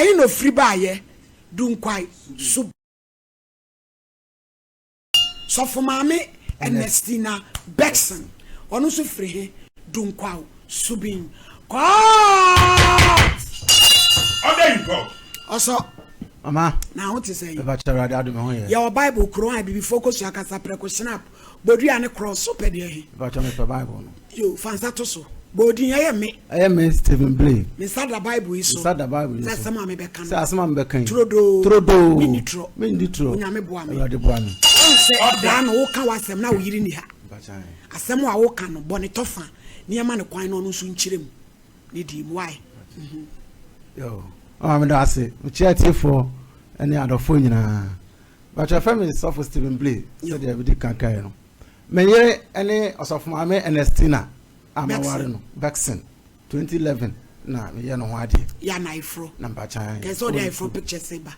Ɛhe na ofiri baayɛ? Dunkwae so. Sɔfo Maame Ernestina Beckson, ɔno nso firi he? Dunkwaw Subin. Court! Order in court. Ɔsɔ. Mama. Na ho te sɛ yi. Ɛba kyerɛ Awurade adom ho yɛ. Yɛwɔ Bible kuro a abibifoɔ kɔsua kasa prɛko schnapp Bodua ne korɔ so pɛ deɛ he? Mepakyɛ mepɛ bible no. Yo, fa nsa to so. Bɔ odin, ɛyɛ me. Ɛyɛ me Stephen Blay. Me nsa da bible yi so. Me nsa da bible yi so. Sɛ asɛm a mebɛka no. Sɛ asɛm a mebɛka yi. Turodoo. Turodoo. Menni torɔ. Menni torɔ. Onyame boa me. Awurade boa me. Wohu sɛ daa no woka w'asɛm na wo yere nni ha. Asɛm a woka no, bɔ ne tɔfa na yɛma no kwan na ɔno nso nkyerɛ mu ne deɛ mu. Why? Yo, mama meda ase. Mekyia atiefoɔ ne adɔfoɔ nyinaa. Mpakyɛ yɛfrɛ me Sɔfo Stephen Blay sɛdeɛ medi kan kaeɛ no. Me yere ne Ɔsɔfo Maame Ernestina a maware no, Beckson, 2011 na meyɛ no ho adeɛ. Yɛ ana ayeforo? Na mpakyɛ. Kɛsɛ ɔde ayeforo pictures ba.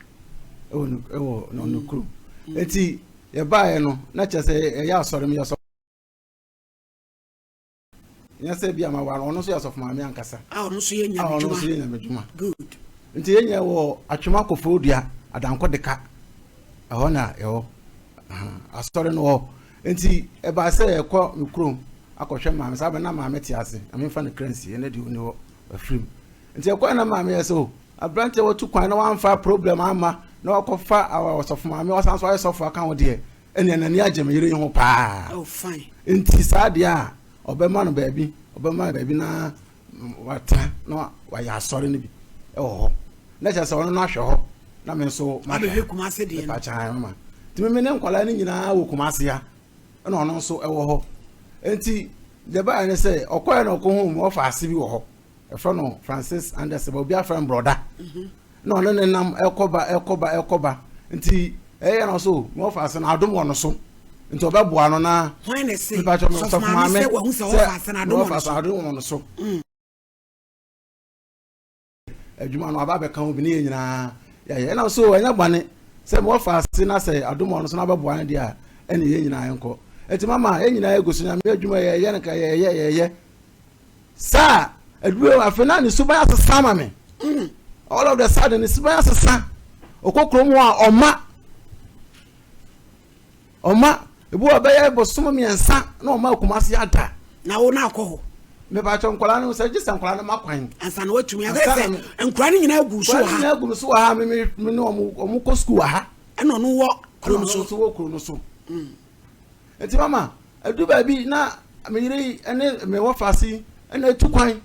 Ɛwɔ no ɛwɔ no no kurom. Eti yɛbaeɛ no na kyerɛ sɛ ɛyɛ asɔre meyɛ ɔsɔfo. Nyɛ sɛ bi a maware ɔno nso yɛ ɔsɔfo maame ankasa. A ɔno nso yɛ nyamedwuma. A ɔno nso yɛ nyamedwuma. Good. Nti yɛn nyɛ wɔ Atwema Koforidua Adanko Deka. Ɛhɔ na yɛwɔ. Asɔre no wɔ. Nti ɛbaa sɛ yɛkɔ me kurom akɔhwɛ maame. Saa bɛ na maame te ase. Na memfa no kra nsie ɛnɛ deɛ ɔni hɔ. Wafiri mu. Nti ɛkɔɛ na maame yɛ sɛ o aberanteɛ watu kwan na wamfa problem amma na wakɔfa ɔsɔfo maame wasan so ayɛ sɔfo aka ho deɛ ɛnea n'ani agye me yere yi ho paa. Oh, fine. Nti saa deɛ a ɔbɛma no baabi, ɔbɛma no baabi na watena na wayɛ asɔre no bi wɔ hɔ. Na kyerɛ sɛ ɔno no ahwɛ hɔ na me nso mahwɛ. Abɛhwɛ Kumase deɛ no. Mepa kyan ma. Nti me ne nkwadaa no nyinaa wɔ Kumase ha ɛna ɔno nso ɛwɔ hɔ. Nti deɛ ɛbaeɛ ne sɛ ɔkɔɛ na ɔkɔhuu me ɔfa ase bi wɔ hɔ. Ɛfrɛ no Francis Anderson, obi afrɛ no brɔda. Mhm. Na ɔne ne nam ɛkɔba ɛkɔba ɛkɔba. Nti ɛyɛ no so na ɔfa ase no adom wɔ no so. Nti ɔbɛboa no na. Hwan na ɛse? Sɔfo maame sɛ wahu sɛ ɔfa ase no adom wɔ no so. Mm. Adwuma no aba abɛka ho bi ne yɛn nyinaa yɛayɛ. Ɛna so ɛnyɛ bɔne sɛ wɔfa ase na sɛ adom wɔ no so na abɛboa no deɛ a ɛne yɛn nyinaa yɛnkɔ. Nti mama yɛn nyinaa yɛgu so nyame adwuma yɛyɛ no ka yɛyɛ yɛyɛ. Saa aduru afei na ne suban asesa ama me. Mm. All of the sudden ne suban asesa. Ɔkɔ kurom hɔ a ɔma ɔma ebi wɔ bɛyɛ bosom mmiɛnsa na ɔma Kumasi ada. Na wo na akɔ hɔ. Mepatwɔ nkwadaa no sɛ gye sɛ nkwadaa no ma kwan. Ansa na watumi akɔ sɛ nkwadaa no nyinaa gu so wɔ ha. Nkwadaa no nyinaa gu so wɔ ha me me me ne wɔn wɔn kɔ sukuu wɔ ha. Ɛna ɔno wɔ kuro no so. Ɛna ɔno nso wɔ kuro no so. Mm. Nti mama edu baabi na me yere yi ne me wɔfase yi na etu kwan.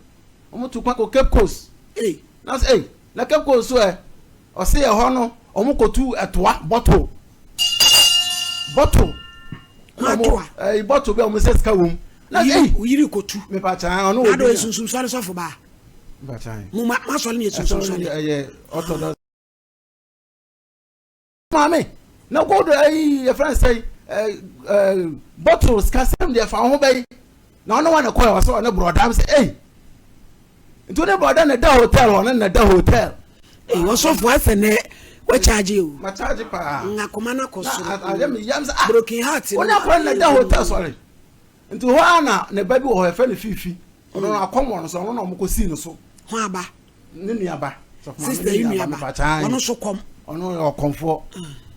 Wɔn tu kwan kɔ Cape Coast. Ei. Na sɛ ei na Cape Coast so ɛ ɔse ɛhɔ no wɔn kɔtu ɛtoa bottle bottle. Ɛtoa. Ɛyi bottle bi a wɔn sɛ sika wɔm. Na sɛ ei. Oyiri kɔtu. Mepa kyan ɔno wɔ bi. Na do esunsum sɔre sɔfo baa. Mepa kyan. Mo ma ma sɔre ne esunsum sɔre. Ɛyɛ orthodox. Maame, na gold ayi yɛfrɛ no sɛ ɛɛ bottle sikasɛm deɛ fa ho bɛyi na ɔne wɔn kɔɛ ɔsɛ ɔne borɔda m sɛ ei nti ɔne borɔda na ɛda hotel hɔ ɔne na ɛda hotel. Ee wɔsɔfo asɛ nɛ wɔkyagye o. Ma kyagye paa. Nkakoma na kɔ soro. Na ayɛ mi yam sɛ ah. Broken heart. Ɔne akɔrɔ na ɛda hotel sɔre nti hɔ ara na ne ba bi wɔ hɔ yɛfrɛ no fifi ɔno no akɔm wɔ no so ɔno na ɔmo kɔ sii no so. Ho aba. Ne nuaba. Sista yi nuaba. Ɔno nso kɔm. Ɔno yɛ ɔkɔmfoɔ.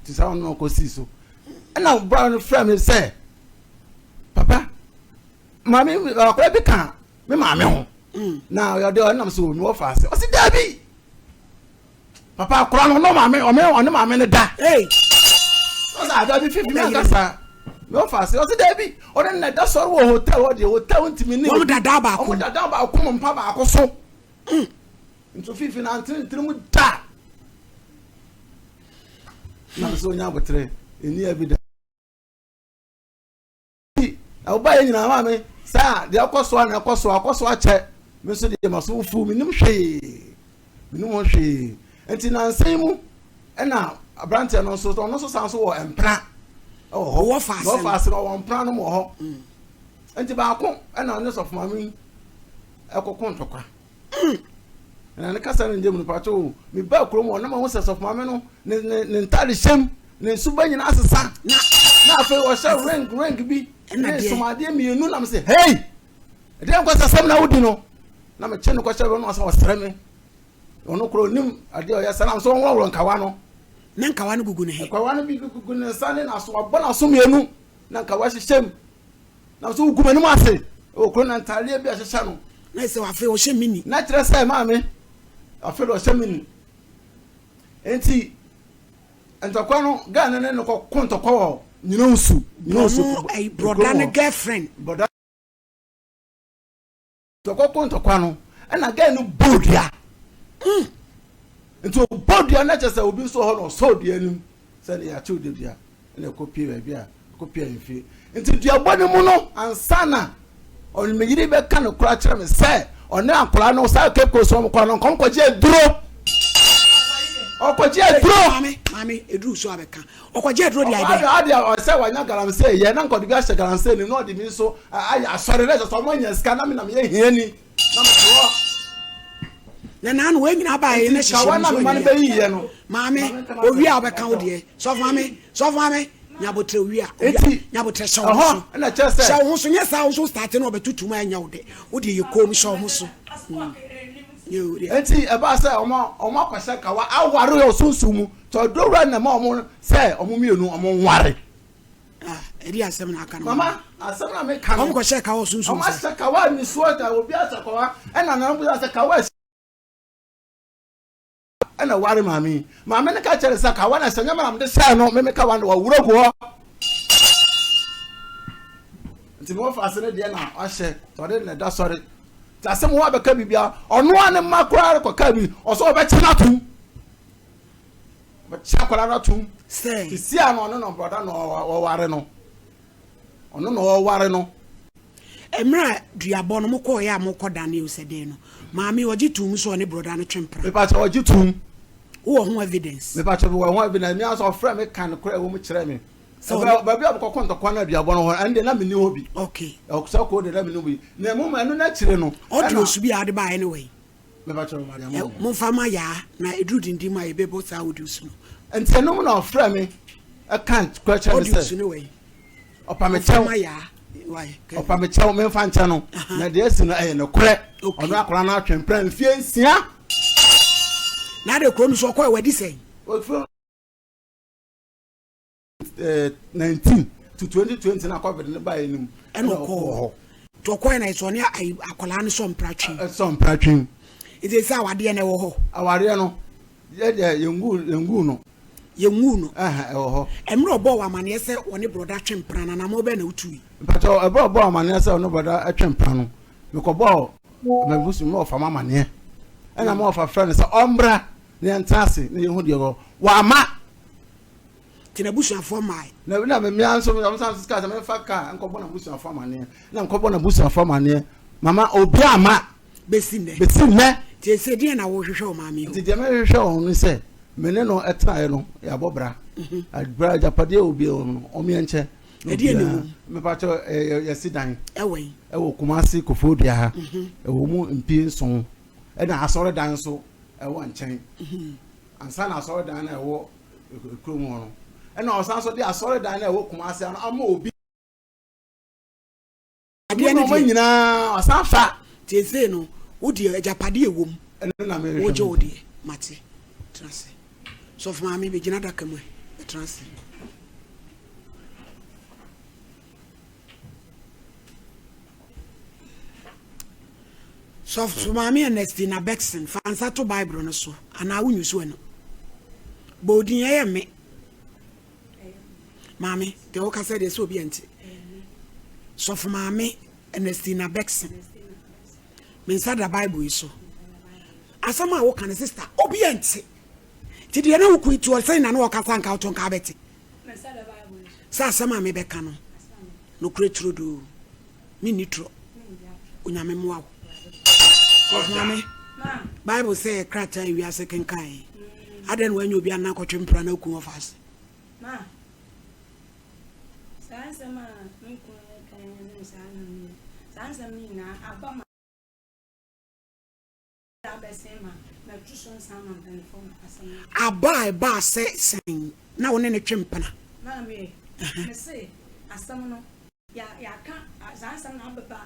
Nti saa ɔno na ɔkɔsii so. Ɛna bra no frɛ me sɛ, papa, maame akwadaa bi ka me maame ho. Mm. Na ɔde ɔnam so mi wɔ faase. Ɔsi daabi. Papa akwadaa no ɔno maame ɔme ɔne maame no da. Hey. Ɔsɛ adabi fifi mi ankasa. Mi wɔ faase. Ɔsi daabi. Ɔne na da sɔre wɔ hotel hɔ deɛ hotel ntumi ne. Wɔn dada baako. Wɔn dada baako mu mpa baako so. Mm. Nso fifi na antene ne tirim da. Na nso onya abotere, ɛni evidence. Ɔba yɛ nyinaa maa me saa deɛ ɛkɔ so a na ɛkɔ so akɔ so akyɛ me nso deɛ ma so fu menim hwee menim ho hwee nti nansa yi mu ɛna aberanteɛ no nso ɔno nso san so wɔ mpena ɛwɔ hɔ wɔ faase wɔ faase no ɔwɔ mpena no mu wɔ hɔ mm. nti baako ɛna ɔne sɔfo maame yi ɛkɔko ntɔkwa. Na ne kasa no nyɛ mu no pakyɛ o mebaa kurom hɔ na mahu sɛ sɔfo maame no ne ne ne ntaade hyɛm ne nsuba nyinaa asesa na afei ɔhyɛ ring ring bi ne nsomadeɛ mmienu na mesɛ hei ɛdeɛ nkɔsɛ sɛm na wodi no na mekyɛ no kɔhyɛ no ɔsɛ ɔsrɛ me. Ɔno koraa ɔnim adeɛ a ɔyɛ sɛ nam sɛ ɔnworɔworɔ nkawa no. Na nkawa no gugu ne he? Nkawa no bi gugu ne nsa ne n'aso, wabɔ n'aso mmienu na nkawa hyehyɛ mu. Nam sɛ wogu m'anim ase wɔ kuro na ntaadeɛ bi a ɛhyehyɛ no. Na sɛ afei ɔhyɛ mini. Na kyerɛ sɛ maame afei de ɔhyɛ mini. Nti ntɔkwa no gaa no ne no kɔko ntɔkwa wɔ Nyinonsu. Nyinonsu. Ɔno brɔda ne girlfriend. Brɔda Ɔkɔko ntɔkwa no ɛna gɛɛ no bɔɔ dua. Mm. Nti ɔbɔ dua no kyɛ sɛ obi nso wɔ hɔ na ɔsɔ dua no mu sɛ ne yɛakyew de dua ɛna ɛkɔ pie baabi a ɛkɔ pie ahemfie. Nti duabɔ no mu no ansa na ɔne me yere bɛka no kora kyerɛ me sɛ ɔne akwadaa no saa Cape Coast wɔn kɔ no nkɔm kɔgye aduro. Ɔkɔgye aduro. Maame, maame, eduru so abɛka. Ɔkɔgye aduro de ayɛ dɛn? Ɔkɔ adeɛ ɔsɛ wanya galamsey yɛ na nkɔde bi ahyɛ galamsey nim na ɔde bi nso ayɛ asɔre na ɛsɛ sɛ ɔmo anya sika na me na meyɛ hiani na mete hɔ. Na naano wei nyinaa baa yɛ na hyehyɛ mu so nyɛ yɛ no. Maame owie a ɔbɛka wo deɛ sɔfo maame sɔfo maame nyabotrɛ owie a owie nyabotrɛ hyɛ wo ho so hyɛ wo ho so nyɛ saa wo so start na ɔbɛtutu mu ɛnyɛ wo de wo deɛ yɛ koom hyɛ wo ho so. Enti ɛbaa sɛ wɔn akɔhyɛ kawa aware wɔ sunsum mu. Nti ɔdɔ wura na ɛma wɔn sɛ wɔn mmienu wɔn nware. Ah, ɛdi asɛm na aka no. Mama, asɛm na meka no. Wɔn kɔhyɛ kawa wɔ sunsum sɛ. Wɔn ahyɛ kawa nisuo na obi ahyɛ kawa ɛna nana bi ahyɛ kawa ɛna ware maame yi. Maame no ka kyerɛ sɛ kawa na sɛ nyɛ mena mede hyɛɛ no meme kawa no wɔwura gu hɔ. Nti mewɔ faase no deɛ na wahyɛ ɔde na ɛda sɔre. Nti asɛm hɔ abɛka biribia ɔno a ne mma koraa kɔka bi ɔsɛ ɔbɛkye no atom. Ɔbɛkye akwadaa no atom. Sɛ. Sisi a no ɔno na brɔda na ɔware no. Ɔno na ɔware no. Mmerɛ a duabɔ no mokɔɔeɛ a mokɔ dane o sɛ dɛn no maame ɔgye toom sɛ ɔne brɔda no twe mpena. Mepakyɛ ɔgye toom. Wowɔ ho evidence? Mepakyɛ mewɔ ho evidence. Me ara nso ɔfrɛ me ka nokorɛ a ɛwɔ mu kyerɛ me. Baabi a mekɔkɔ ntɔkwa no aduabɔ no hɔ ɛno deɛ na menni hɔ bi. Okay. Sɛ koo deɛ na menni hɔ bi. Na mmom ɛno no akyire no. Audio so bi a ade baeɛ ne wɔ yi. Mepakyɛ mo adeɛ mo. Momfa ma yaa na ɛduru dindin mu a yɛbɛbɔ saa audio so no. Nti ɛno mu na ɔfrɛ me ɛka korɛ kyerɛ me sɛ. Audio so ne wɔ yi. Ɔpa me kyɛw. Ɔpa me kyɛw memfa nkyɛ no. Na deɛ asi no ɛyɛ nokorɛ. Ɔno akwadaa no atwe mpena mfie nsia. Na ade kuro no so ɔkɔɛ wadi sɛn? 19 to 2020 na covid no baeɛ no mu ɛna ɔkɔɔ hɔ nti ɔkɔɛ na ɛsɛ ɔne akwadaa no sɔ mpratwe sɔ mpratwe nti sɛ awadeɛ no ɛwɔ hɔ awadeɛ no yɛdeɛ yɛngu yɛngu no yɛngu no ɛwɔ hɔ ɛmmerɛ ɔbɔɔ wɔ amaneɛ sɛ ɔne brɔda twe mpra no anamɔ bɛn na wotui mpatɔ ɛberɛ ɔbɔɔ amaneɛ sɛ ɔne brɔda twe mpra no mekɔbɔɔ mabusu ma ɔfa ma amaneɛ ɛna ma ɔfa frɛ no sɛ ɔmmra na yɛntena ase na yɛhu deɛ wɔ wama Nti n'abusuafoɔ mmae. Na na me mmea nso wɔn san sika sɛ memfa kaa nkɔbɔ n'abusuafoɔ amaneɛ na nkɔbɔ n'abusuafoɔ amaneɛ mama obi ama. Besi nnɛ. Besi nnɛ. Nti ese deɛ na wɔhwehwɛ wɔ maame yi hɔ. Nti deɛ mehwehwɛ wɔn ne sɛ me ne no ɛtenaeɛ no yɛabɔ bra. Mhm. Bra agyapadeɛ obi wɔ no wɔn yɛn nkyɛ. Ɛdeɛ na ɛwɔ mu. Mepakyɛ ɛyɛ yɛsi dan. Ɛwɔ yi. Ɛwɔ Kumasi Koforidua ha. Mhm. Ɛwɔ mu mpie nson ɛna asɔredan nso ɛwɔ nkyɛn. Mhm. Ansa na asɔredan no a ɛwɔ kurom hɔ no, ɛna ɔsan nso de asɔredan no a ɛwɔ Kumasi ano ama obi. Adeɛ no deɛ nyinaa ɔsan fa. Tiesei no, wo deɛ agyapadeɛ ɛwɔ mu. Ɛno na mehwehwɛ. Wogye wo deɛ, mate. Tena ase. Sɔfo maame bɛgyina adaka mu ɛ, bɛtena ase. Sɔfo Maame Ernestina Beckson, fa nsa to Bible no so, anaa wonyi so ɛno. Bɔ odin, ɛyɛ me. Maame, deɛ wokasa deɛ sɛ obi ɛnte. Sɔfo Maame Ernestina Beckson, me nsa da Bible yi so. Asɛm a woka no, sista, obi ɛnte. Nti deɛ na wokun ti ɔsɛn na na ɔkasa nka woto nka abɛte. Sɛ asɛm a mebɛka no, nokorɛ turodoo. Menni torɔ. Onyame mmoa wo. Sɔfo maame, Bible sɛ yɛ krataa a wiase kenkan yi. Adɛn na wanya obi anna kɔtwe mpra na aku ɔfa ase? Ma, saa nsɛm a me kunu kan ne saa no, saa nsɛm no nyinaa aba ma Aba a ɛbaa sɛ sɛn na wo ne no twe mpena? Maame, mese asɛm no, yɛaka saa nsɛm no abeba.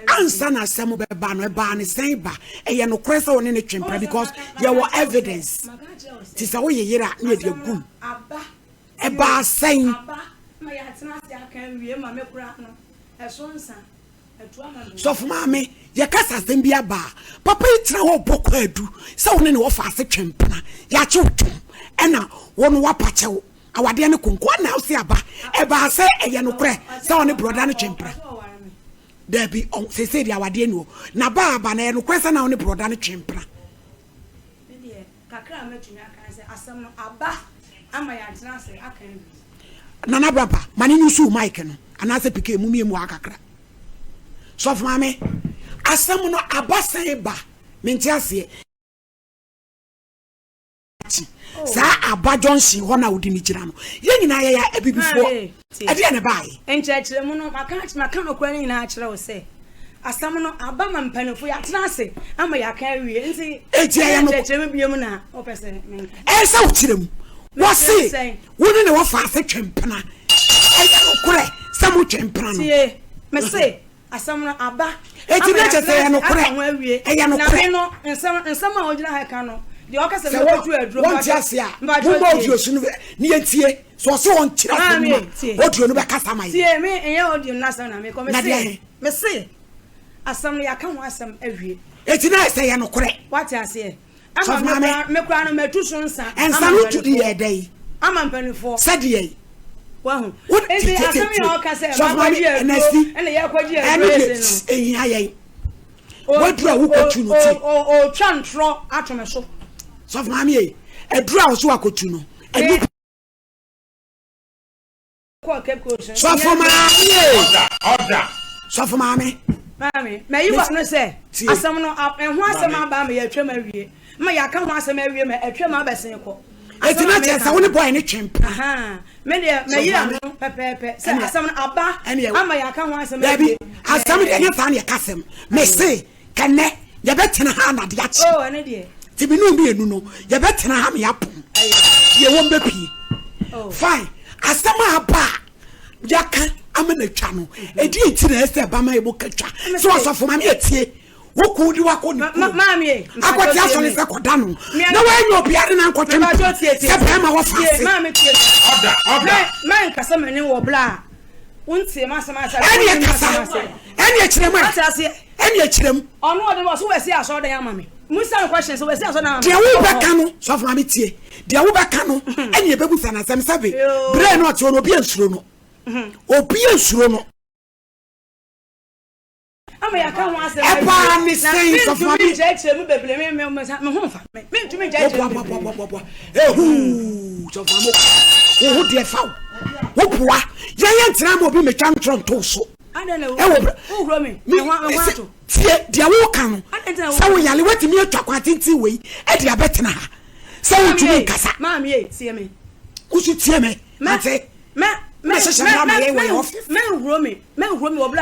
Ansa na asɛm bɛba no, ɛbaa ne sɛn ba? Ɛyɛ nokorɛ sɛ wo ne no twe mpena because yɛwɔ evidence. Nti sɛ woyɛ yere a ne yɛde agum. Ɛbaa sɛn? Sɔfo maame, yɛka sɛ asɛm bi aba a, papa yi tena hɔ bɔ kwaadu sɛ wo ne ne wɔfa ase twe mpena, yɛakye wo tom, ɛna wo no woapa kyɛw. Awadeɛ no konko ana ɔsi aba ɛbaa sɛ ɛyɛ nokorɛ sɛ ɔne brɔda no twe mpena daabi seesei deɛ awadeɛ ni hɔ na ba aba na ɛyɛ nokorɛ sɛ na ɔne brɔda no twe mpena. Nana Brampa ma ne nyusu mic no anaasɛ pike mu mie mu akakra sɔfo maame asɛm no aba sɛn ba mente aseɛ. akyi saa aba junction hɔ na wode ne gyina no yɛn nyinaa yɛyɛ abibifoɔ ɛdeɛ na ɛbaeɛ. Nkyerɛkyerɛmu no maka maka nokorɛ no nyinaa akyerɛ wo sɛ asɛm no aba ma mpanimfoɔ yɛatena ase ama yɛaka awie nti eti ɛyɛ no nkyerɛkyerɛmu biom na wopɛ sɛ menka. Ɛyɛ sɛ wokyerɛ mu wɔse wo ne ne wɔfa ase twempena ɛyɛ nokorɛ sɛ mo twempena no. Tie mese Asɛm no aba. Eti na kyerɛ sɛ ɛyɛ nokorɛ. Ɛyɛ nokorɛ. Na me no, nsɛm nsɛm a ɔgyina ha ka no, deɛ ɔka sɛ mɛkɔtu aduro. Sɛ wɔnte ase a, momma audio so no ne yɛntie. Sɛ ɔse ɔnkyerɛ asɛm mu a, audio no bɛkasa ma yɛn. Tie, me ɛnyɛ audio no asɛm na mekɔ. Mese, mese, asɛm no yɛaka ho asɛm awie. Eti na ɛsɛ yɛ nokorɛ. Wate aseɛ. Ama me koraa me koraa no matu so nsa. Nsa no tu de yɛ dɛn? Ama mpanimfoɔ. Sɛdeɛ yi. Wahu. Nti asɛm yi a ɔka sɛ makɔgye aduro ɛna yɛkɔgye aduro ese no. Ɛhia yɛn. Waduro a wokɔtu no ti. Ɔtwa ntorɔ ato me so. Sɔfo maame yi, aduro a ɔso akɔtu no. Ɛnu Sɔfo maame. Sɔfo maame. Maame, mayi wa no sɛ asɛm no ɛho asɛm aba ma yɛatwam awie ma yɛaka ho asɛm awie ma atwam abɛsen kɔ. Eti na kyerɛ sɛ wo ne bɔyɛ ne twe mpena. Me deɛ mayi ano pɛpɛɛpɛ sɛ asɛm no aba ama yɛaka ho asɛm awie. Dabi, asɛm deɛ ɛnyɛ saa na yɛka asɛm. Mese Kɛnɛ yɛbɛtena ha na ade akye. Oh, ɛno deɛ. Ti me ne mmienu no yɛbɛtena ha ma yɛapɔn. Deɛ wɔn bɛpie. Oh. Fine. Asɛm a aba a yɛaka ama no atwa no, ɛdi mhm. nti na ɛsɛ ɛba ma yɛbɔ ka twa. Sɛ ɔsɔfo maame atie wo kun de wakɔ ne kurom akɔte asɔre sɛ kɔda no na wanya obiara na nkɔtwe mpo sɛ bɛrima wɔ faase. Mɛnkasa m'ani wɔ bla a wontie m'asɛm ase. Ɛne kasa ɛne kyerɛ mu ɛ. Ɛne ɛkyerɛ mu. Ɔno ɔde wɔ so wasi asɔrdan ama me. Musa no question sɛ wasi asɔrdan ama me. Deɛ wobɛka no sɔfo maame tie. Deɛ wobɛka no ɛne ɛbɛbusa no asɛm sɛbe berɛ no ɔte hɔ no obi ansuro no. Obi ansuro no. Ama yɛaka ho asɛm Ɛbaa ne sɛn sɔfo maame. Mentumi nkyerɛkyerɛ mu bebree me me me ho mfa me. Mentumi nkyerɛkyerɛ mu bebree. Boaboaboaboa. Ehuu sɔfo maame wo ho deɛ fa wo. Woboa yɛn yɛn ntena ma obi metwa ntorɔ nto so. ɛwɔ tie deɛ woka no sɛ wo yale woatumi atwa kwan tenten wei ɛde abɛtena ha sɛ wontumi nkasa woso tie me ante mɛhyehyɛ mmara ma yɛn wɔ yɛ ɔfis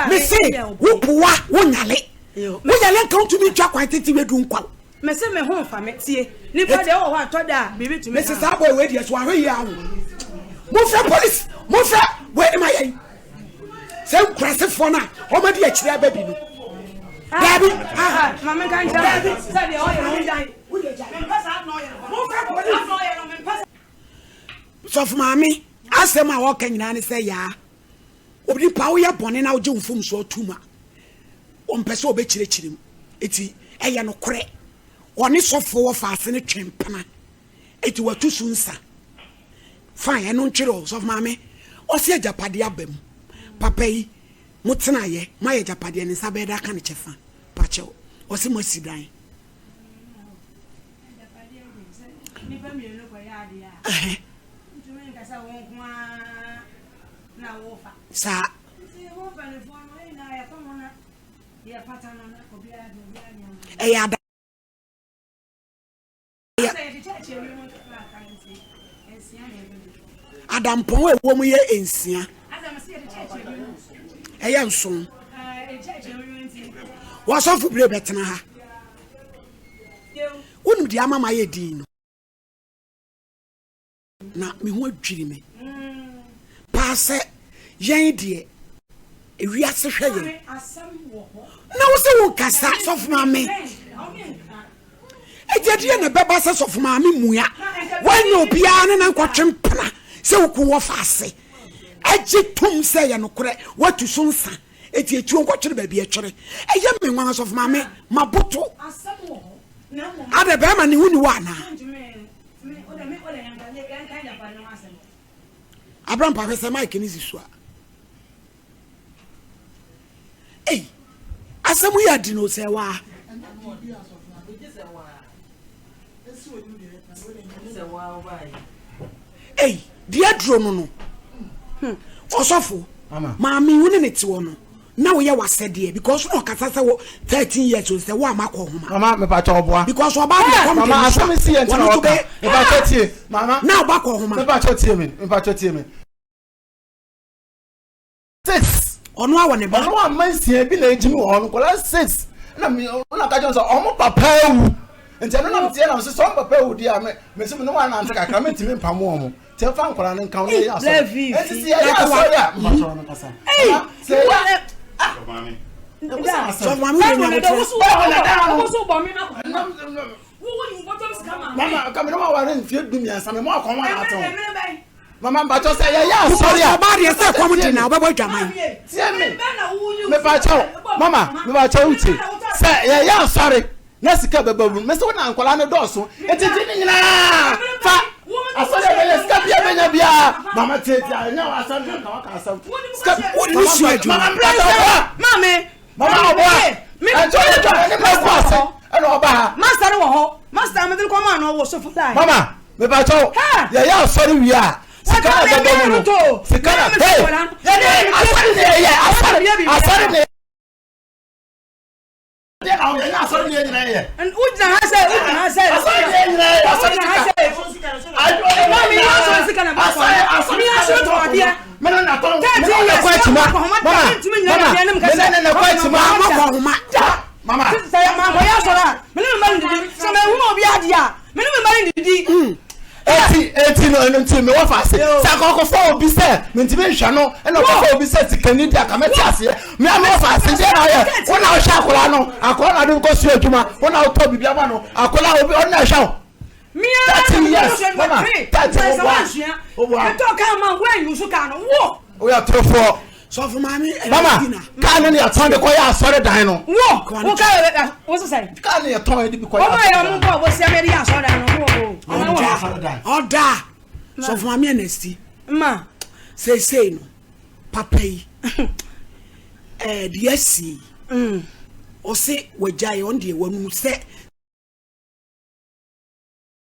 mese woboa wo nyale wo yale nka wontumi ntwa kwan tenten wei du nkwa Mese me ho nfa me tie. Nipa deɛ wɔ hɔ a tɔ da a biribi tumi. Mese saa boy wei deɛ so ahwɛ yie awo. Monfrɛ police monfrɛ wei ne ma yɛn. Sɛ nkurasefoɔ no a wɔn adi akyire aba bi no. Daabi. Ah. Maame nka nkyɛn. Daabi. Sɛ deɛ ɔyɛ no gyae. Mempɛ saa na ɔyɛ no. Monfrɛ police. Na ɔyɛ no mempɛ saa. Sɔfo maame asɛm a ɔka nyinaa ne sɛ yaa onipa woyɛ bɔne na wogye wo mfomsoɔ tom a Ɔmpɛ sɛ ɔbɛkyerɛkyerɛ mu. Enti ɛyɛ nokorɛ. Ɔne sɔfoɔ wɔ faase no twe mpena. Enti watu so nsa. Fine, ɛno ntwere o. Sɔfo maame, ɔse agyapadeɛ aba mu. Papa yi, mo tenaeɛ, moayɛ agyapadeɛ, ne nsa bɛyɛ dɛ aka ne kyɛfa. Pakyɛw, ɔse moasi dan. Ɛhɛ. Saa. Ɛyɛ ada. Adampɔn a ɛwɔ mu yɛ nsia. Ɛyɛ nson. Wɔsɔfo bere bɛtena ha. Wonim deɛ ama ma yɛ din no. Na me ho adwiri me paa sɛ yɛn deɛ. Ewiase hwɛ yɛn. Na wo sɛ wo nkasa sɔfo maame. Ɛgya deɛ na ɛbɛba sɛ sɔfo maame mua. Wɔnyɛ obiara ne na nkɔtwe mpena sɛ woku wɔ fa ase. Ɛgye tom sɛ yɛ nokorɛ watu so nsa. Eti etuo nkɔtwere baabi ɛtwere. Ɛyɛ me nwanwa sɔfo maame maboto. Adɛ bɛrima ne ho ni wɔ anaa? Abrampa hwɛ sɛ mic ne si so a. Ei, asɛm yi adi no sɛ waa. Ei, deɛ aduro no no. Hmm. Ɔsɔfo, maame wo ne ne te hɔ no na woyɛ w'asɛdeɛ because na ɔkasa sɛ wo 13 years o sɛ wo ama kɔ homa. Mama mepakyɛ ɔboa. Because ɔbaa deɛ kɔm de ne so a wɔn nso bɛ. Mepakyɛ tie mama. Na ɔba kɔ homa. Mepakyɛ tie me mepakyɛ tie me. Six. Ɔno awɔ ne ba. Ɔno ama nsia bi na egyimi wɔ hɔ no nkɔla six na mi na ka kyerɛ sɛ ɔmo papa ewu nti ɛno na mi tie na mi sɛ ɔmo papa ewu deɛ a mi mi sɛ mi ne wɔn anante kakra mi ntumi mpam wɔn ti ɛfa nkɔla no nka wɔn yɛ asɔre nti si yɛ yɛ asɔre a mpa sɔrɔ no kasa sɛ yɛ ah sɔfo maame wo yɛ nyabotrɛ. Mama kàmi ne ma wari nfie du mmiɛnsa mi mu akɔn wa na ate ho. Mama mpakyɛw sɛ yɛyɛ asɔre a. Ɔbaa deɛ sɛ kɔm de na ɔbɛbɔ dwaman. Tie me. Mepakyɛw mama mepakyɛw wotie sɛ yɛyɛ asɔre na sika bɛba mu mese wo na nkwadaa no dɔɔso nti gye ne nyinaa fa asɔre a bɛyɛ sika bia bɛnya biara mama tie tie ɛnyɛ wɔ asɛm na nka waka asɛm sika wode ne sua adwuma mama mpakyɛw maame Mama ɔboa. Ɛnti ɔyɛ dwa ne ma gu ase ɛna ɔba ha. Master no wɔ hɔ. Master mede kɔ maa no ɔwɔ sofo line. Mama mepakyɛw yɛyɛ asɔre wie a sika na ɛbɛba mu no sika na hey yɛde asɔre na yɛyɛ asɔre asɔre na yɛnyɛ asɔre na yɛ nyinaa yɛ. Wogyina ha sɛ wogyina ha sɛ asɔre na yɛ nyinaa yɛ asɔre sika. Mami yɛ asɔre sika na bɛ kɔ. Mi asɔre tɔ adeɛ. Mene na tɔn mene na kɔ akyima mama mama mene na kɔ akyima mama kɔ ahoma mama. Sɛ yɛ maa kɔyɛ asɔrɔ a mene me mma ndidi sɛ mɛ ehun obi adi a mene me mma ndidi. Eti eti no ɛno nti mewɔ fa ase sɛ akɔkɔfɔ obi sɛ mentumi nhwɛ no ɛna ɔkɔfɔ obi sɛ sikani di aka mɛte aseɛ me a mewɔ fa ase deɛ na ɔyɛ wo na ɔhwɛ akwadaa no akwadaa na ade kɔ sua adwuma wo na ɔtɔ biribi ama no akwadaa obi ɔno na ɛhwɛ wo. 13 years mama 13 wo boa metɔ kaa ma wo anyi kaa no wo woyɛ torofoɔ sɔfo maame mama kaa no ne yɛtɔn de kɔyɛ asɔre dan no wo wo kaa wo sesɛ kaa ne yɛtɔn de bi kɔyɛ ɔmo yɛ ɔmo bɔ ɔbɔ sia mɛde yɛ asɔre dan no wo ɔda ɔda sɔfo maame anasti ma seesei no papa yi ɛɛ deɛ asi ɔse wagyae ɔno deɛ wanu sɛ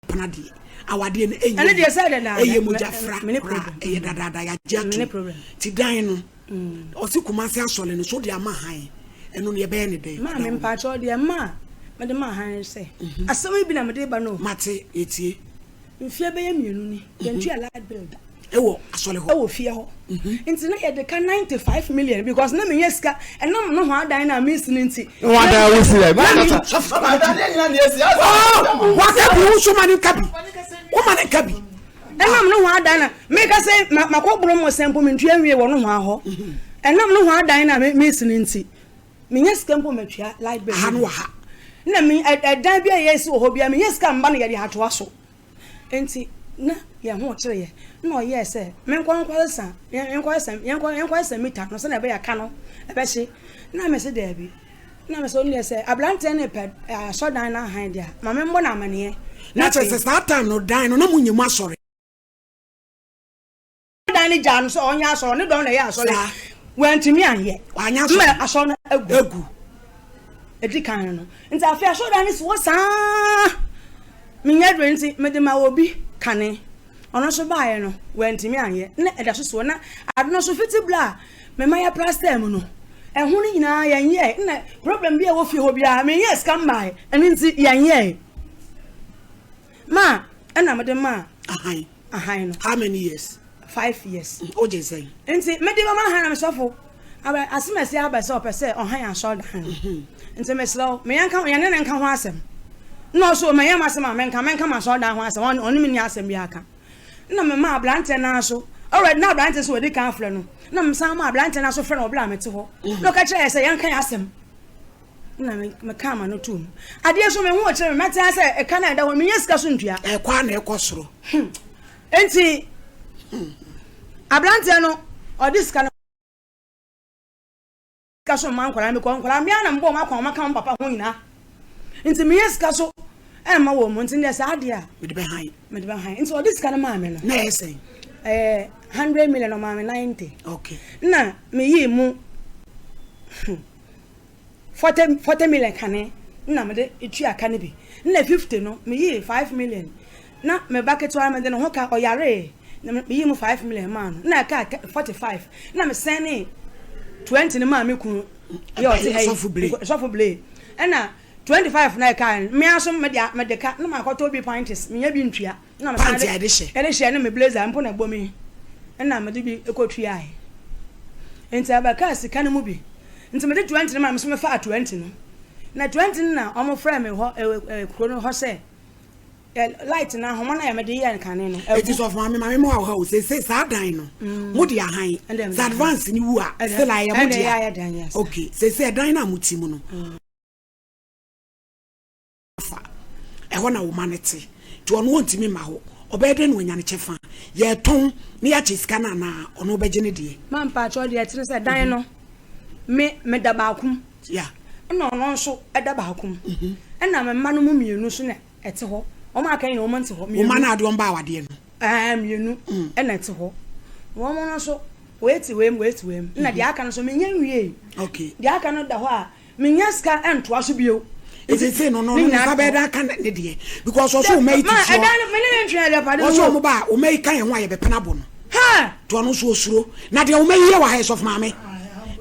Pena deɛ awadeɛ no ɛnyɛ ɛne deɛ sɛ dadaada ɛyɛ mogya fra koraa ɛyɛ dadaada yɛagye ato ti dan no mm. ɔsi Kumasi asɔre no so de ama han ɛno no yɛbɛyɛ ne dɛn. Maame mpakyɛw deɛ mma mede ma han sɛ mhm. asɛm yi bi na mede ba no. Mate yɛtie. Mfie bɛyɛ mmienu ni yɛntua light bill da. Ɛwɔ asɔre hɔ. Ɛwɔ fie hɔ. Mhm. Nti na yɛde ka 95 million because na menyɛ sika ɛnam no ho adan na mesi no nti. No ho adan a wosi dɛ. Waka bi wo nso ma ne nka bi. Wo ma ne nka bi. Ɛnam no ho adan na meka sɛ makɔ boro mo sɛ mpo mentua nwie wɔ no ho ahɔ. Mhm. Ɛnam no ho adan na mesi no nti. Menyɛ sika mpo matua light bill. Aha no wɔ ha. Na me ɛdan bi a yɛsi wɔ hɔ bi a menyɛ sika mba no yɛde atoa so. Enti na yɛn ho kyere yɛn. Ɛnna ɔyɛɛ sɛ menkɔ nkɔsesa, yɛnkɔsesa, yɛnkɔ, yɛnkɔsesa mita no sɛnea ɛbɛyɛ a ka no ɛbɛhye. Na mese daabi. Na mese ɔno deɛ sɛ aberanteɛ no repɛ asɔrdan no ahan deɛ a, ma memmɔ no amaneɛ. Na kyerɛ sɛ saa time no dan no na monyɛ mu asɔre. Dan no gyaa no sɛ ɔnyɛ asɔre, ne dɔm na ɛyɛ asɔre. Wantumi anyɛ. Wanyɛ asɔre. Ma asɔre no agu. Agu. Edi kan no. Nti afei asɔredan no si hɔ saa. Menyɛ dwene nti mede ma obi kane. Ɔno nso baeɛ no, wantumi anyɛ. Na ɛda so si hɔ. Na ade no nso fiti berɛ a mema yɛ plaster mu no, ɛho no nyinaa yɛnyɛɛ. Na problem bi a ɛwɔ fie hɔ biara, menyɛɛ sika mmaeɛ. Ɛno nti yɛnyɛɛ. Ma ɛna mede maa. Ahan. Ahan no. How many years? 5 years. O gye sɛn? Nti mede bɛma ahan na mesɔfo aba asemasi aba sɛ ɔpɛ sɛ ɔhan asɔredan no. Mhm. Nti mesrɛ wo, me yɛnka yɛne ne nka ho asɛm. Na ɔso ma yɛ m'asɛm a menka menka m'asɔredan ho asɛm ɔne me ni asɛm bi aka. Na mema aberanteɛ no ara so. Already na aberante nso wɔdi kan afrɛ no. Na mesan ma aberante no aso frɛ no wɔ berɛ a mete hɔ. Na ɔka kyerɛ yɛ sɛ yɛnka yɛn asɛm. Na meka ama no tom. Adeɛ so me ho kyerɛ me mɛte sɛ ɛka na ɛda hɔ menyɛ sika so ntua. Ɛkɔ a na ɛkɔ soro. Enti aberanteɛ no ɔde sika no sika so mma nkwadaa no because nkwadaa mmea na mbɔ wɔn akwan wɔn aka wɔn papa ho nyinaa nti meyɛ sika so ɛmma wɔn mu nti deɛ saa adeɛ a mede bɛhan mede bɛhan nti ɔde sika no maa me no na ɛyɛ sɛn ɛyɛ 100 million ɔmaa me 90 okay na meyii mu 40 million kane na mede tua ka no bi na 50 no meyii 5 million na me ba ketewa no mede ne ho ka ɔyaree na meyii mu 5 million maa no na ɛkaa 45 na mesɛnee 20 no maa me kunu yɛ ɔte ha yi sɔfo blee ɛna 25 na ɛkaa no mmea so mede mede ka na makɔtɔ bi panties menya bi ntua na mesan de ɛde hyɛ ne me blazer mpo na ɛbɔ mi ɛna mede bi ɛkɔtuae nti ɛbɛkaa sika no mu bi nti mede 20 no maa me so mefaa 20 no na 20 no na wɔn frɛ me hɔ kuro no hɔ sɛ light no ahoma no a mede yɛɛ kane no agu. Eti sɔfo maame maame mu awɔ o sese saa dan no mm. mo de ahan sɛ advance ni wu a still ayɛ mo de a okay sese ɛdan no a mo ti mu no mm. fa ɛhɔ na wo ma no te nti ɔno ɔntumi mma hɔ ɔbɛyɛ dɛn na wanya ne kyɛfa yɛtɔn ne yɛakyɛ sika no anaa ɔno ɔbɛgye ne deɛ. Ma mpakyɛw deɛ ɛte ne sɛ dan no me meda baako mu. Yeah. Ɛna ɔno nso ɛda baako mu. Mhm. Ɛna me mma no mu mmienu nso na ɛte hɔ. Wɔn aka nyina wɔn nte hɔ. Mmienu. Wɔn na ade wɔn ba awadeɛ no. Ɛɛ mmienu mm. ɛna ɛte hɔ. Wɔn no nso wei te wei mu wei te wei mu. Ɛna mhm. deɛ aka no nso menya nwie. Okay. Deɛ aka no da hɔ a menya sika ɛntoa so bio. Eti se no no no nsa bɛyɛ dɛ aka ne deɛ because ɔso ɔma yi ti soɔ. Ɛdan no mene ne ntwɛn ɛdɛ pade no. Ɔso ɔmo ba ɔma yi ka yɛn ho a yɛbɛpɛn abɔ no. Ha! To ɔno nso osuro na deɛ ɔma yi yɛ wɔ ha yɛ sɔfo maame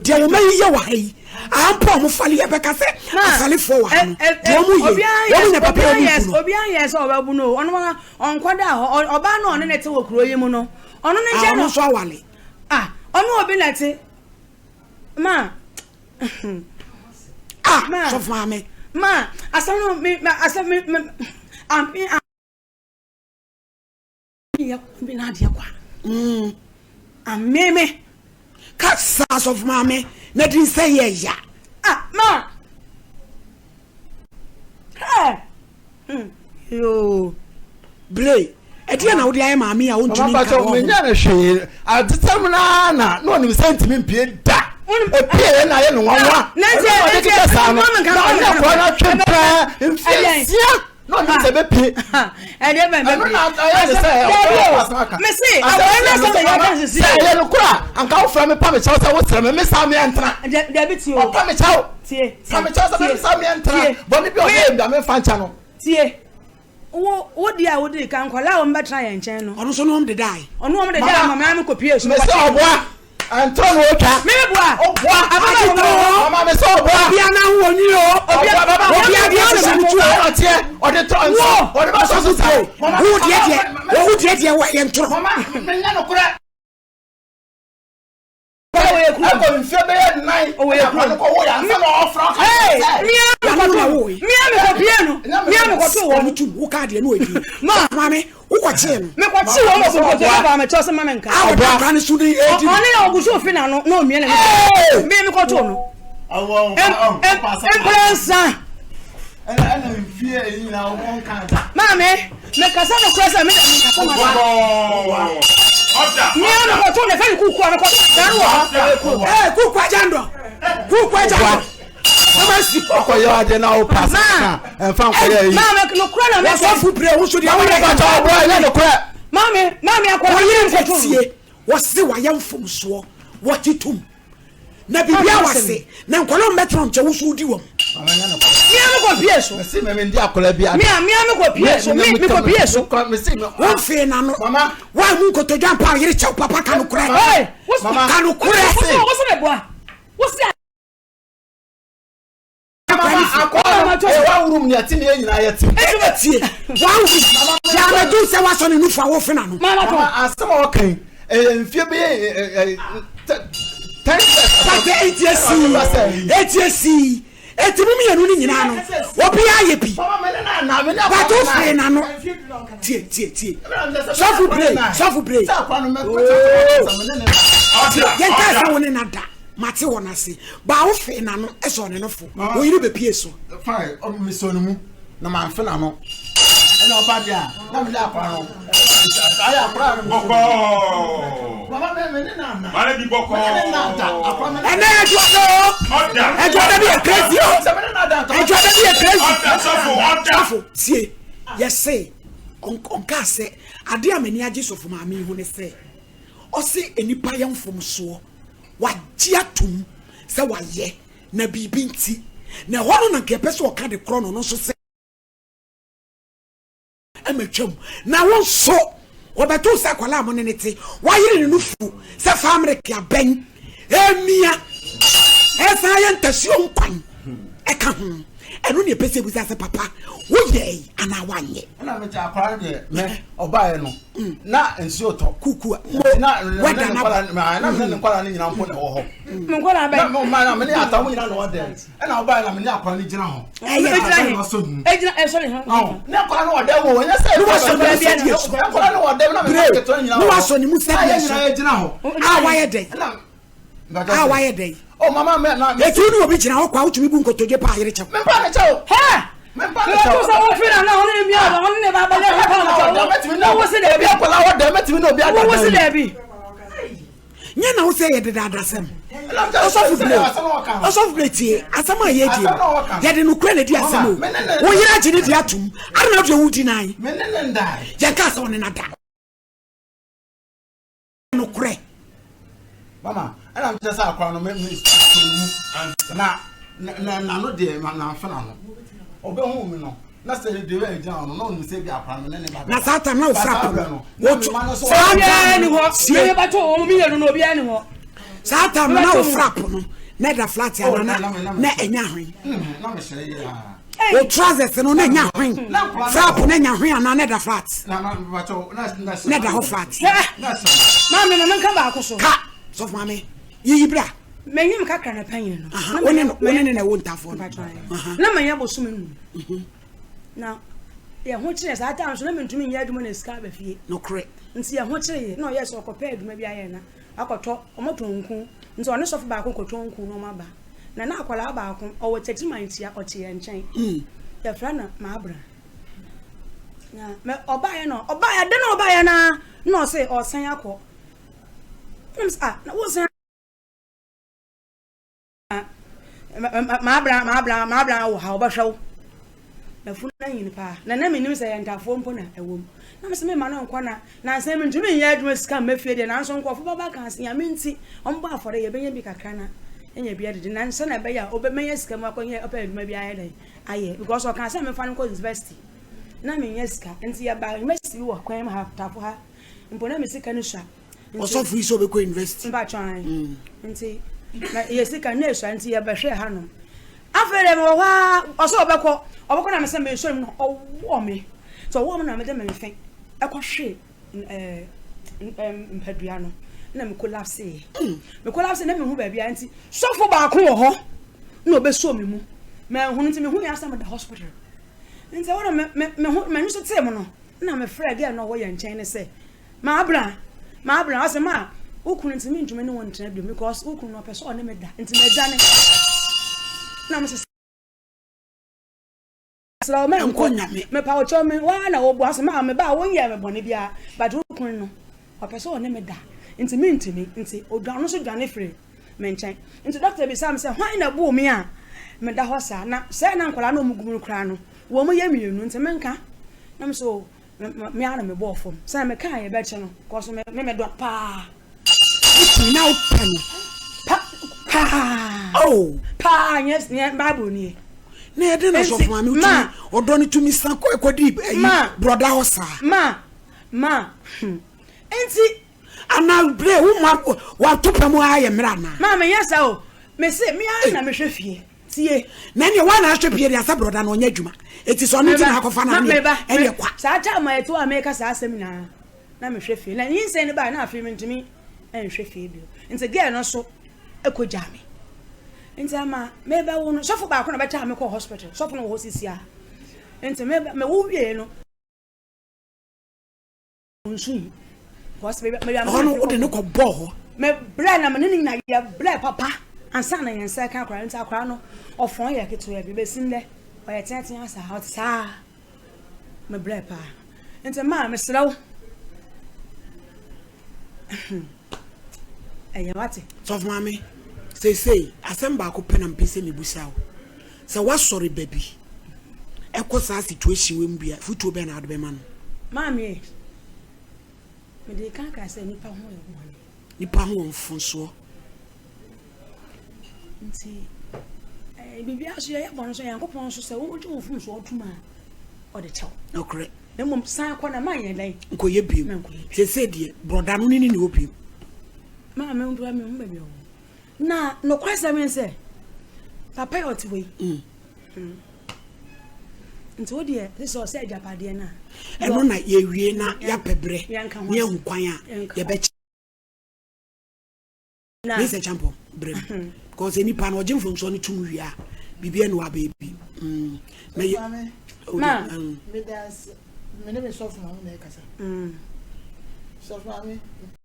deɛ ɔma yi yɛ wɔ ha yi. Ampa ɔmo fale yɛ bɛka sɛ afalefoɔ wɔ ha no deɛ ɔmo yɛ wɔn nyɛ papa ɔmo bu no. Obiara nyɛ sɛ ɔbɛbu no ɔno ɔnkɔ da hɔ ɔbaa no ɔne ne te wɔ kuro yi mu no ɔno ne nkyɛn no. Ɔno nso awale. Ah ɔno obi na te ma. Ah sɔfo maame. Ma asɛm no mi asɛm mi mi ami. Yɛ bi n'adeɛ kwa. Mm. Ameme. Kasa asɔfo maame na di nsɛ yɛ ya. Ah ma. Hey. Hmm. Yoo. Blay. Ɛdeɛ na wode ayɛ maame a wontumi nka wɔ ho. Menya no hwee. Adesɛm no ara na na ɔnim sɛ ntumi mpie da. Epie yɛ na ayɛ no nwanwa. Ɛno na ɔde keka saa no. Na ɔne akɔla no atwe pɛɛ mfie nsia. Na ɔnim sɛ bɛpie. Ɛdeɛ bɛn bɛpie. Ɛno na ayɛ ne sɛ ɔbɛyɛ asɛm aka. Mese awɔre na sɛ yɛ aka sisi. Sɛ ɛyɛ no kora anka wofrɛ me pa me kyɛw sɛ wosrɛ me me saa meɛ ntena. Dabi tie o. Ɔpa me kyɛw. Tie. Pa me kyɛw sɛ me saa meɛ ntena. Bɔne bi ɔyɛ mbia me mfa nkyɛ no. Tie. Wo wo deɛ a wodi kan nkɔla a wɔn bɛtena yɛn nkyɛn no. Ɔno nso ne wɔn dedae. Ɔno wɔn dedae ma mmaa no kɔ pie so. Mese ɔboa. Ɛntɔ na otwa. Mimi boa. Ɔboa. Akitɔ. Ɔma mi sɛ ɔboa. Obi anan wɔ nwi o. Ɔboa baba. Obi adeɛ hyehyɛ ne tuo. Ɔna teɛ. Ɔde tɔ nsa. Ɔde ba sɔ sisa. Wo deɛ deɛ. Wo deɛ deɛ wɔ yɛ ntorɔ. Mama menya no korɛ. Ɛkɔ mfie bɛyɛ nnan. Ɔwɔ kuro. Ɛna kɔ wo yɛ ansa na ɔfra ɔka sɛ. Mia mekɔto. Mia mekɔpie no. Mia mekɔto wɔn. Tum wo kaa deɛ no edi. Ma maame. Wokɔkyee no. Mekɔkyee wɔn wɔ kokoto no baa mekyɛw sɛ ma menka. A ɔda akora no so ne edi. Ɔne na ɔgu so fi n'ano na omia n'ani. Me mekɔtoo no. Mprɛnsa. Maame, mekasa nokorɛ sɛ meda menkasa ma Mea mekɔtoo no ɛfɛ ne kuku a mekɔtoo saa no wɔ hɔ. Ee kuku agya ndɔ. Kuku agya ndɔ. Ɔkɔyɛ ade na wo pass ka ɛnfa nkɔyɛ yi. Maame nokorɛ na mɛka. Wɔsɔfo pire wo so deɛ woyɛ ka. Bàtà ɔbɔ ɛnyɛ nokorɛ. Maame maame akɔla wɔyere ntetie wɔse wayɛ mfomsoɔ wɔgye tom na biribi a wase na nkɔla mbɛtena nkyɛn wo so wodi wɔm. Mia mi kɔ pie so. Mesi mɛ mi ndi akɔla bi adi. Mia mia mi kɔ pie so mi mi kɔ pie so. Wọ́n n'ano. Wọ́n mu nkotodwe ampa ɔyere kyɛw papa ka nokorɛ. Ka nokorɛ. Wosi mi bua. Wosi. One room ni ɛti ni yɛ nyinaa yɛ ti. Ɛti tie one room yàrá sɛ wasɔ ne nufu a wofe na no. Mama asɛm a ɔka yi ɛyɛ nfie bɛyɛ ɛ 10 years. Pate eti esi eti esi. Eti mo mmienu no nyinaa no, obiara yɛ bi. But wofee n'ano. Tie, tie, tie. Sɔfo Bray, Sɔfo Bray. Oh. Tie, yɛnkaa sɛ wo ne na da. Mate wɔn ase. Ba wofee n'ano sɔɔ ne nofo. Oyere bepie so. Fine, mesɔɔ ne mu. na manfe n'ano ɛna ɔba deɛ a na mene akora no ayɛ akora no bɔkɔɔ mama mɛ mene na ana mane bi bɔkɔɔ mene na ada akora mene ɛnɛ adwoada o adwoada bi yɛ crazy o adwoada bi yɛ crazy ɔda sɔfo ɔda sɔfo tie yɛse ɔnka sɛ adeɛ a m'ani agye sɔfo maame yi ho ne sɛ ɔse nnipa yɛ mfomsoɔ wagye atom sɛ wayɛ Na biribi nti, na ɛhɔ no na nka yɛpɛ sɛ ɔka de korɔ no, ɔno nso sɛ ɛma twam. Na wo nso, wɔbɛto sɛ akwadaa a mo ne ne te, wayere ne nufu sɛ famereke abɛn, ɛmia, ɛsan yɛ ntasuo nkwan ɛka ho. Ɛno ne ɛpɛ sɛ ebusa sɛ papa, woyɛe anaa woanyɛ? Ɛna mete akwadaa no deɛ mɛ ɔbaeɛ no na nsuo tɔ kuku a mo wɛda na ba na mene ne nkwadaa no nyinaa mpo na ɛwɔ hɔ nkwadaa bɛn na mo na mene ata mo nyinaa na ɛwɔ dɛm ɛna ɔbaeɛ na mene akwadaa no gyina hɔ ɛyɛ gyina he ɛgyina ɛsɔ ne ho ne akwadaa no wɔ dɛm wɔ ɛnyɛ sɛ ne wasɔ ne mu sɛdeɛ so akwadaa no wɔ dɛm na mene ketewa nyinaa ne wasɔ ne mu sɛdeɛ so gyina hɔ a wayɛ dɛn a wayɛ dɛn Oh, mama, me, na, me. Eti wo ne obi gyina hɔ kwa wotumi bu nkotodwe paa yere kyɛw. Mempa ne kyɛw. Hɛ! Mempa ne kyɛw. Sɛ wo fira na ɔne ne mia ɔne ɔne ne ba ba ne ho pa ne kyɛw. Na wo se dɛbi. Obi akɔla hɔ dɛm mɛtumi ne obi ada. Wo se dɛbi. Nyɛ na wo sɛ yɛ deda adasɛm. Ɔsɔfo bere ɔsɔfo bere tie asɛm a yɛ die no yɛde no kura na di asɛm o. Wo yere agye ne di atum. Ara na wode wo di nan. Yɛn kaa sɛ ɔne na da. nokorɛ. Mama, ɛna mekyerɛ sɛ akora no me me mu na na n'ano deɛ ma n'amfe n'ano ɔbɛhu mi no na sɛ deɛ ɔyɛ gyina hɔ no na ɔnim sɛ bi akora no ne ne ba na saa tam na ofura po no wotu saa tam ni hɔ sie bɛto wɔn mmienu no obiara ni hɔ saa tam na ofura po no na ɛda flat ana na na ɛnya hwen na mehyɛ yɛ aa O trousers no na nya hwen. Frap na nya hwen anaa na ɛda flat. Na ɛda hɔ flat. Maame ma menka baako so. Ka sɔfo maame yiyi bra. Menyim kakra na panyin no. Wo ne no wo ne ne na ɛwɔ ntafoɔ no. Na manya bosome num. Mhm. Na yɛ ho kyerɛ saa time so na mentumi nyɛ adwuma na sika aba fie. Nokorɛ. Nti yɛ ho kyerɛ yɛ na ɔyɛ sɛ ɔkɔpɛ adwuma bi ayɛ na akɔtɔ ɔmɔtɔn nku Nti ɔne sɔfo baako kɔtɔ nku na ɔmo aba. Na na akwadaa baako, ɔwɔ Techiman-Ntia, ɔte yɛn nkyɛn. Yɛfrɛ no Maabra. Na mɛ ɔbaeɛ no, ɔbaeɛ, ade na ɔbaeɛ no ara, na ɔse ɔresan akɔ. Na mesɛ, ah, na wosan Maabra, maabra, maabra wɔ ha, ɔbɛhwɛ wo. M'afunu anyin paa, na na minnim sɛ ɛyɛ ntafoɔ mpo na ɛwɔ mu. Na mese memma no nkɔ na nansa yi mentumi nyɛ adwuma sika mma fie deɛ, nanso nkurɔfo bɛba aka sɛ Nyame nti wɔbɔ afɔre yɛbɛnya bi kakra na yɛanya bi adidi. Na sɛnea ɛbɛyɛ a ɔbɛ mɛnya sika mu akɔyɛ ɔpɛ adwuma bi ayɛ dɛn ayɛ because ɔkaa sɛ memfa no nkɔ university na mennya sika nti yɛbaa university bi wɔ kwan mu ha Tafo ha mpo na me sika no sua. Ɔsɔfo yi sɛ ɔbɛkɔ university. Mpakyɛ ae. Mm. Nti na yɛ sika na esua nti yɛbɛhwɛ hanom. Afei deɛ mewɔ hɔ ara ɔsɛ ɔbɛkɔ ɔbɛkɔ na mesɛ mesɔ mu no ɔwɔ me. Nti ɔwɔ me na mede me mfe ɛkɔhwe ɛɛ mpadua no na me collapse yɛ. Mm. Me collapse na mehu baabi a nti sɔfo baako wɔ hɔ na ɔbɛsɔ me mu. Manhunu nti mehu yɛ asɛ meda hospital. Nti ɛhɔ na me me me ho m'ani so tee mu no na mefrɛ girl na ɔwɔ yɛn nkyɛn ne sɛ M'abena, m'abena, ɔse ma wo kunu nti mentumi ne wo ntena bio because wo kunu no ɔpɛ sɛ ɔne me da nti madwane. Na me sɛ srɛ wo menkɔ, mepa wo kyɛw me waa na wobu ase ma me ba wonyɛ me bɔne biara but wo kunu no ɔpɛ sɛ ɔne me da nti mentumi nti ɔdwane nso dwane firi me nkyɛn nti dɔkta bisa me sɛ hwan na ɛboo me a meda hɔ saa na sɛ na nkwadaa na ɔmo gu mu no koraa no wɔn yɛ mmienu nti menka na me so Me ara na mebɔɔ fam. Sɛ mekaa yɛ bɛkye no, kɔso me me medɔ paa. Wotumi na wopɛ no. Pa paa. Oh. Paa nyɛ nyɛ Bible nie. Na yɛde na sɔfo maame wotumi ɔdɔ no tumi san kɔ ɛkɔdi ɛyi brɔda hɔ saa. Ma ma hmm. Nti. Ana bere wo ma wato pɛ mu ayɛ mmerɛ anaa. Ma menyɛ saa o. Mese me ara na mehwɛ fie. Tie, na ɛneɛ woa na ahwɛ pie deɛ asɛ brɔda no ɔnyɛ adwuma eti sɛ ɔno nti na akɔfa no aneɛ ɛneɛ kwa. Saa time a ɛto a meka saa asɛm nyinaa na mehwɛ fie na nyinsɛn no bae na afei mentumi nhwɛ fie bio nti girl no so ɛkɔ gyaa me. Nti ama mebɛwo no, sɔfo baako na bɛtaa me kɔɔ hospital. Sɔfo no wɔ hɔ sisi a. Nti mewo wie no, nsu yi. Because me me Ɛhɔ no wode no kɔbɔɔ hɔ. Me brɛ na me ne no nyina yɛ brɛ papa ansa na yɛn nsa ka akwadaa no nti akwadaa no ɔfɔn yɛ ketewa bi bɛsi ndɛ ɔyɛ teatea saa ɔte saa me brɛ paa nti maa mesrɛ wo ɛyɛ wate. Sɔfo maame seesei asɛm baako pɛ na mepɛ sɛ mebusa wo sɛ woasɔre ba bi ɛkɔ saa situation wei mu bi a futuo bɛn na wode bɛma no? Maame, mede kan kaa sɛ nipa ho yɛ bɔne. Nipa ho wɔ mfonsoɔ. Nti eh, biribiara so yɛyɛ bɔne so Nyankopɔn nso sɛ wogye wo mfomsoɔ tom a ɔde kyɛw. Nokorɛ. Na mmom san kɔ na manyɛ dɛn? Nkɔyɛ bio. Mankɔyɛ bio. Seesei deɛ borɔda no ne ne ne hɔ bio. Maame nkoraa mehu baabi ɔwɔ. Na nokwasɛm ne sɛ, papa yi ɔte hɔ yi. Mm. Mm. Nti wo deɛ, sɛ sɛ ɔsɛ agyapadeɛ no a. Ɛno na yɛwie na yɛapɛ berɛ ne yɛahu kwan a yɛbɛkyɛ. Ne sɛ kyampɔ berɛ mu. Because nipa no ɔgye mfomsoɔ no tum wie a, biribi ɛna wabɛyɛ bi. Mm. Na yɛ. Ma. Meda ase. Me ne me sɔfo maame na ɛkasa. Sɔfo maame.